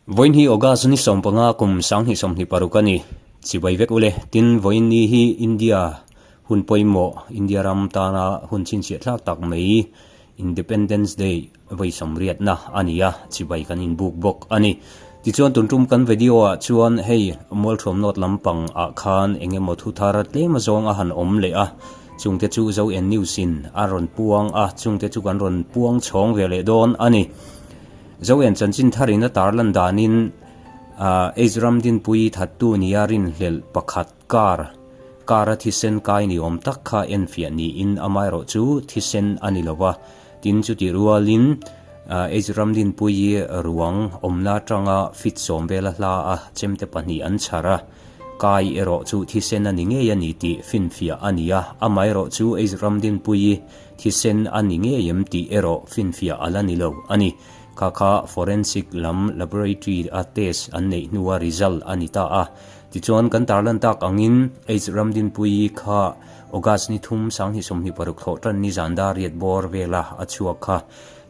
Vawiin hi August ni 15 kum 2026 a ni. Chibai vek ule. Tin, vawiin ni hi India hun pawimawh, India ram tana hun chhinchhiah thlak tak mai Independence Day vawi sawmriatna a ni a, chibai kan inbuk bawk a ni. Tichuan tun tum kan video ah chuan hei Mualthuam North lampang ah khan eng emaw thu thar tlem azawng a han awm leh a, chungte chu Zo-en News in a rawn puang a, chungte chu kan rawn puang chhawng ve leh dawn a ni. Zoen chanchin tharin a tarlan danin H Ramdinpui thattu nia rinhlelh pakhat car car a thisen kai ni awm tak kha enfiah niin amaherawh chu thisen a ni lo va. Tin chutih rualin H Ramdinpui ruang awmna atanga fit sawm vela hla a chemte pahnih an chhar a, kai erawh chu thisen a ni ngei a ni tih finfiah a ni a, amaherawh chu H Ramdinpui Thisen a ni ngei em tih erawh finfiah a la ni lo a ni. Kha kha forensic lam laboratory a test an neih hnua result a ni ta a. Tichuan kan tarlan tak angin H Ramdinpuii kha August ni thum 2026 thlawh tan ni zan dar riat bawr vela a chhuak kha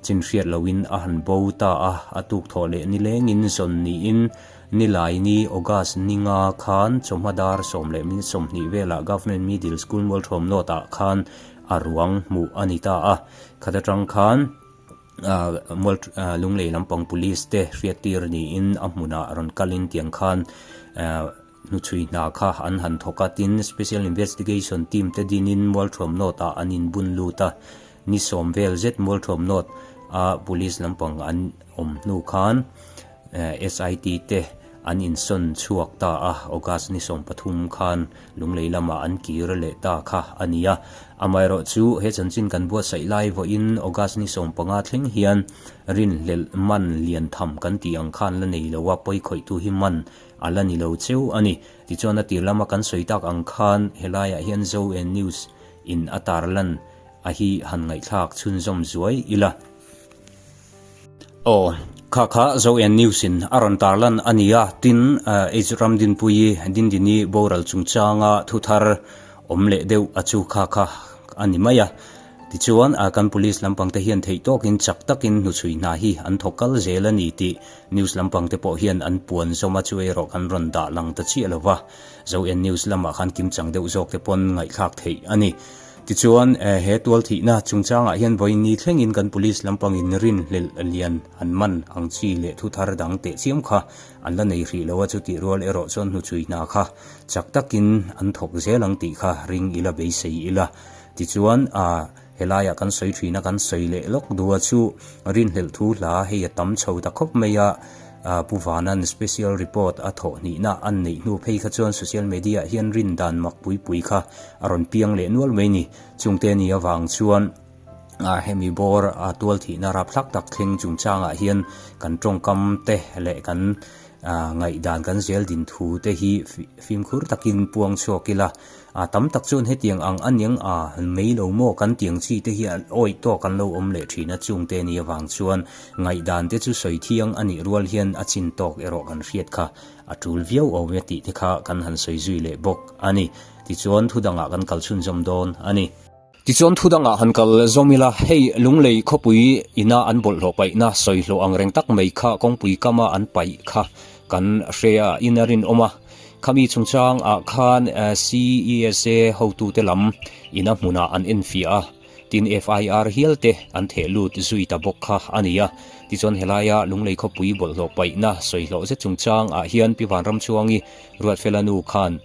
chinhriat loin a han bo ta a, a tuk thawh leh nilengin zawn niin Nilai ni August ni nga khan chawhma dar sawm leh minute 20 velah Government Middle School Mualthawm North ah khan a ruang hmuh a ni ta a, khat atang khan Mual Lunglei lampang Police te hriattir niin a hmunah rawn kalin tiang khan hnuchhui hna kha an han thawk a, tin Special Investigation Team te dinin Mualthuam North ah an inbun lut a, ni sawm vel zet Mualthuam North a Police lampang an awm hnu khan SIT te an insawn chhuak ta a, August ni 13 khan Lunglei lamah an kir leh ta kha a ni a. Amaherawh chu he chanchin kan buatsaih lai vawiin August ni 15 thleng hian rinhlelh man lian tham kan tih ang khan la nei lo a, pawikhawihtu hi man a la ni lo cheu a ni. Tichuan a tir lama kan sawi tak ang khan helaiah hian Zo en News in a tarlan a hi han ngaihthlak chhunzawm zuai ila. Aw, kha kha Zoen News in a rawn tarlan a ni a, tin H Ramdinpuii Dindini boral chungchanga thu thar awm leh deuh a chu kha kha a ni mai a. Tichuan, kan police lampang te hian theih tawkin chak takin hnuchhui hna hi an thawk kal zel a ni tih news lampang te pawh hian an puan zawm a, chu erawh kan rawn dah lang ta chiah lo va. Zoen News lamah khan kimchang deuh zawk te pawn ngaihthlak theih a ni. Tichuan, he tualthihna chungchangah hian vawiin ni thlengin kan police lampangin rinhlelh lian an man ang chi leh thu thar dang teh chiam kha an la nei hrih lo a, chutih rual erawh chuan hnuchhui hna kha chak takin an thawk zel ang tih kha ring ila beisei ila. Tichuan, helaiah kan sawi thin a, kan sawi leh lawk duh a chu rinhlelh thu hla hei a tam chho ta khawp mai a, Pu Vanan special report a thawh hnihna an neih hnu phei kha chuan social media ah hian rin dan mak pui pui kha a rawn piang leh nual mai ni. Chungte ni avang chuan hemi bawr a tual thihna rapthlak tak thleng chungchangah hian kan tawngkam te leh kan ngaihdan kan zel din thu te hi fimkhur takin puang chhuak ila. A tam tak chuan hetiang ang a niang a mai lo maw kan tiang chi te hi an awih tawk an lo awm leh thin a, chungte ni avang chuan ngaihdan te chu sawi thiang a nih rual hian a chin tawk erawh kan hriat kha a tul viau awm e tih te kha kan han sawi zui leh bawk a ni. Tichuan thu dangah kan kal chhunzawm dawn a ni. Tichuan thu dangah han kal zawm ila, hei Lunglei khawpui ina an bawlhhlawh paihna sawi hlawh ang reng tak mai kha kawngpui kama an paih kha kan hre a, in a rinawm a. Khami chungchang ah khan CESA hotute lam ina hmunah an enfiah a, tin FIR hial te an theh lut zui ta bawk kha a ni a. Tichuan helaia Lunglei khawpui bawlhhlawh paihna sawi hlawh zet chungchang ah hian Pi Vanramchhuangi Ruatfela nu khan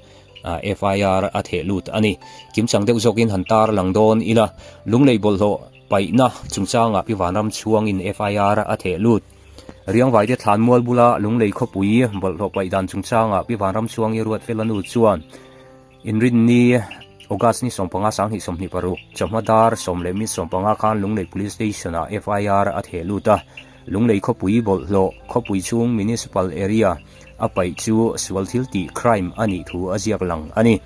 FIR a theh lut a ni. Kimchang deuh zawkin han tar lang dawn ila, Lunglei bawlhhlawh paihna chungchangah Pi Vanramchhuangin FIR a theh lut. Riangvaite thlan mual bula Lunglei khawpui bawlhhlawh paih dan chungchangah Pi Vanramchhuangi Ruatfela nu chuan Inrinni August ni 15 2026 chawhma dar 10:15 khan Lunglei Police Station-ah FIR a theh lut a. Lunglei khawpui bawlhhlawh khawpui chhung Municipal Area a paih chu sual thil tih, crime, a nih thu a ziak lang a ni.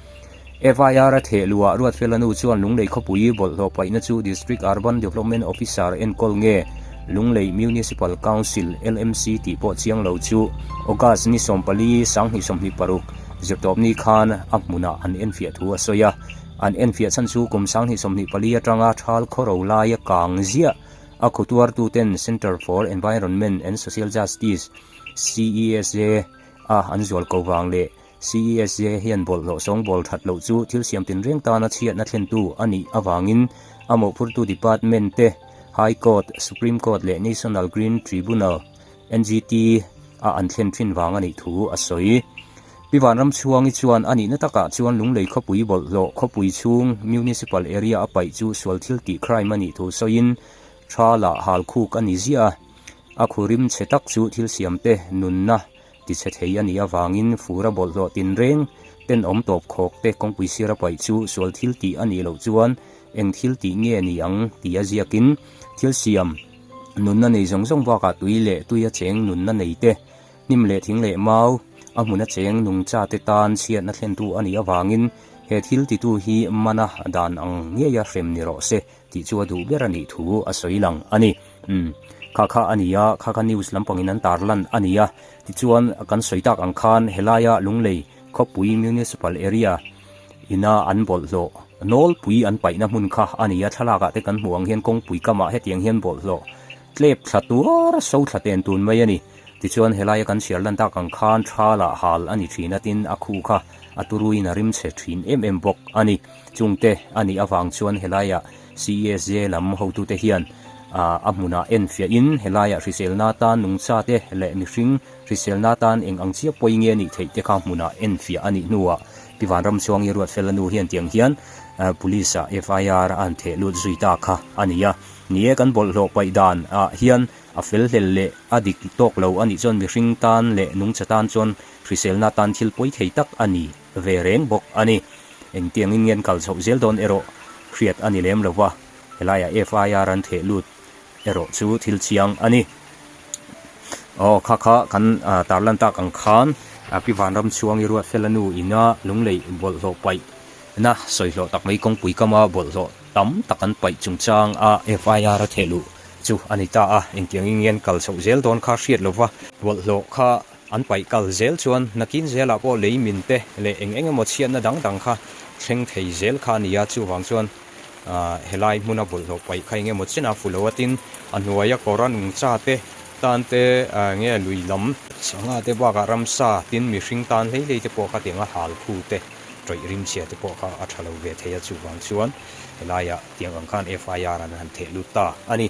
FIR a theh luhah Ruatfela nu chuan Lunglei khawpui bawlhhlawh paihna chu District Urban Development Officer enkawl nge Lunglei Municipal Council, LMC, tih pawh chiang lo chu August ni 14, 2026, zirtawpni khan a hmunah an enfiah thu a sawi a. An enfiah chhan chu kum 2024 atanga thal khawro laia kang ziah a khutuartuten Centre for Environment and Social Justice, CESJ a an zual ko vang leh CESJ hian bawlhhlawh sawngbawl that loh chu thil siam tinreng tana chhiatna thlentu a nih avangin a mawhphurtu department te High Court, Supreme Court leh National Green Tribunal, NGT, a an thlen thin vang a nih thu a sawi. Pi Vanramchhuangi chuan a nihna takah chuan Lunglei khawpui bawlhhlawh khawpui chhung Municipal area a paih chu sual thil tih crime a nih thu sawiin tha lah hal khuk a ni ziah a, a khurim chhe tak chu thil siamte nunna tichhe thei a nih avangin fura bawlhhlawh tinreng tenawm tawp khawk te kawngpui sira paih chu sual thil tih a nih loh chuan eng thil tih nge ni ang tia ziakin thil siam nunna nei zawng zawng bakah tui leh tuia cheng nunna nei te Hnim leh thing leh mau, a hmuna cheng nungcha te tan chhiatna thlentu a nih avangin he thil titu hi mana dan ang ngeia hrem ni rawh se tih chu a duh ber a nih thu a sawi lang a ni. Umm, kha kha a ni a, kha kha news lampangin an tarlan a ni a. Tichuan, kan sawi tak ang khan helaia Lunglei khawpui Municipal Area ina an bawlhhlawh nawlpui an paihna hmun kha a ni a, thlalakah te kan hmuh ang hian kawngpui kamah hetiang hian bawlhhlawh tlep thla tuar so thla ten tun mai a ni. Tichuan helaia kan chhiar lan tak ang khan tha lah hal a ni thin a tin a khu kha a turuin a rim chhe thin em em bawk a ni. Chungte a nih avang chuan helaia CESJ lam hotute hian a hmunah enfiahin helaia hriselna atan nungcha te leh mihring hriselna atan eng ang chiah pawi nge nih theih te kha hmunah enfiah a nih hnuah Pi Vanramchuangi Ruatfela nu hian tiang hian Police ah FIR a han theh lut zui ta kha a ni a. Ni e kan bawlhhlawh paih dan ah hian A fel hlel leh a dik tawk lo a nih chuan mihring tan leh nungcha tan chuan hriselna tan thil pawi thei tak a ni ve reng bawk a ni. Engtiangin nge an kal chhoh zel dawn erawh hriat a ni lem lo va, helaiah FIR an theh lut erawh chu thil chiang a ni. Aw kha kha kan tarlan tak ang khan Pi Vanramchhuangi Ruatfela nu ina Lunglei bawlhhlawh paih na sawihlawh tak mai kawngpui kama bawlhhlawh tam tak an paih chungchang a FIR a theh luh chu a ni ta a, engtiangin nge an kal chhoh zel dawn kha hriat lova bawlhhlawh kha an paih kal zel chuan nakin zelah pawh lei min te leh eng eng emaw chhiatna dang dang kha thleng thei zel kha a ni a, chuvang chuan helai hmuna bawlhhlawh paih kha eng emaw chen a fu lo a tin a hnuaia kawra nungcha te tan te nge lui lam sangha te bakah ramsa tin mihring tan hlei hlei te pawh kha tiang a hal khu te tawih rimchhia te pawh kha a tha lo ve thei a, chuvang chuan helaiah Tiang ang khan FIR an han theh lut ta a ni.